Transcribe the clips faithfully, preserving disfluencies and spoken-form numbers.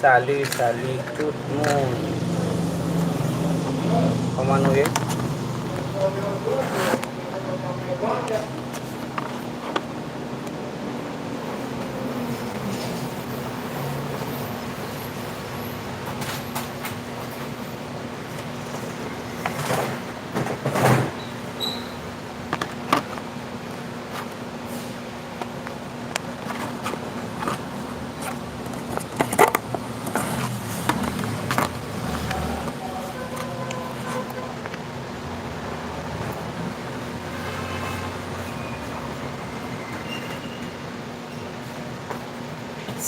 Salut, salut tout moun. Kòman nou ye?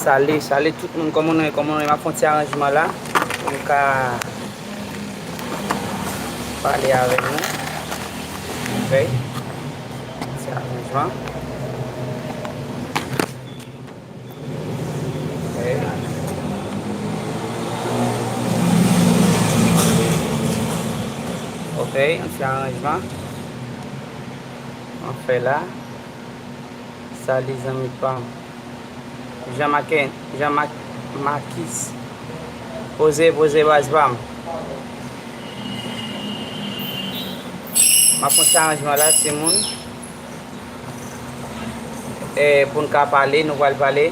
Sale, sale tout moun, kòman nou ye, kòman nou ye? M ap fè yon ti aranjman la pou m ka pale avè nou. Ok. Ti aranjman. Ok. Ok, yon ti aranjman. Mwen fè la. Sale zanmi pa m. Jean Maquin, Jean Mac, Marquis. Poze, poze baz pa m. M ap fè yon ti aranjman la, timoun. E, pou n ka pale, nou pral pale.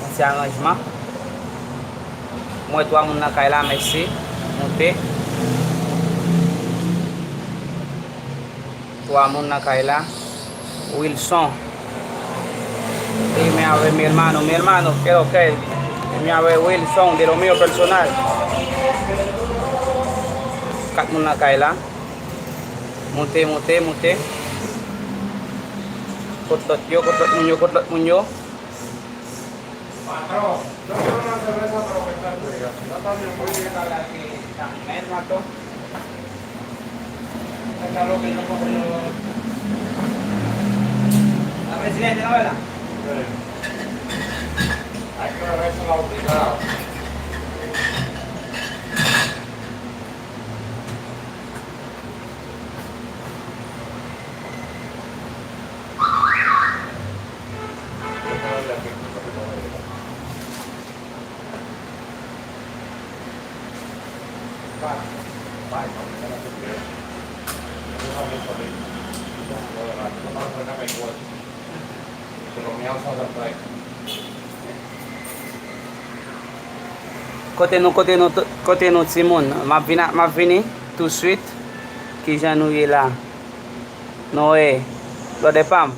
Yon ti aranjman. M wè twa moun nan kay la, mèsi. Moute. Twa moun nan kay la. Wilson. E mi ave mi hermano, mi hermano, quiero que mi ave Wilson de lo mío personal. Kat moun nan kay la. Moute, moute, moute. Kot lòt yo, kot lòt moun yo, kot lòt moun yo? Patron, yo quiero una cerveza, pero que está fría. Yo también voy a llegar aquí también, Marco. Está lo que yo compro. La presidenta, ¿no, verdad? Sí. Hay que beberse la obligada. Kote nou, kote nou, kote nou, timoun? M ap vin, m ap vini touswit. Kijan nou ye la? Noe, blòdè pa m.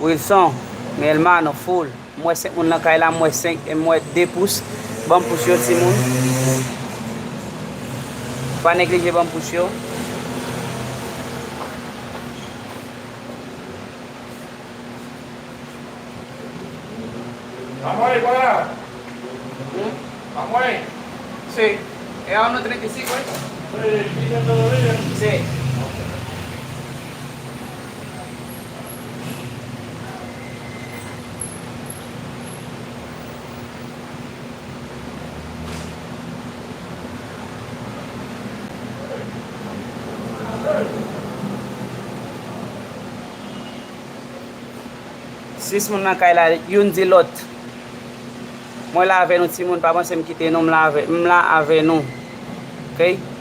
Wilson, mi hermano, full. M wè senk moun nan kay la, m wè senk, m wè de pous. Ban m pous yo, timoun. Pa neglije ban m pous yo. Amwey, pa la. Hmm? Amwey. Sí. Es a uno treinta y cinco, ¿eh? Sí, sí. Sis moun nan kay la, youn di lòt. Mwen la avè nou, timoun, pa panse m kite nou, m la avè, m la avè nou. Ok?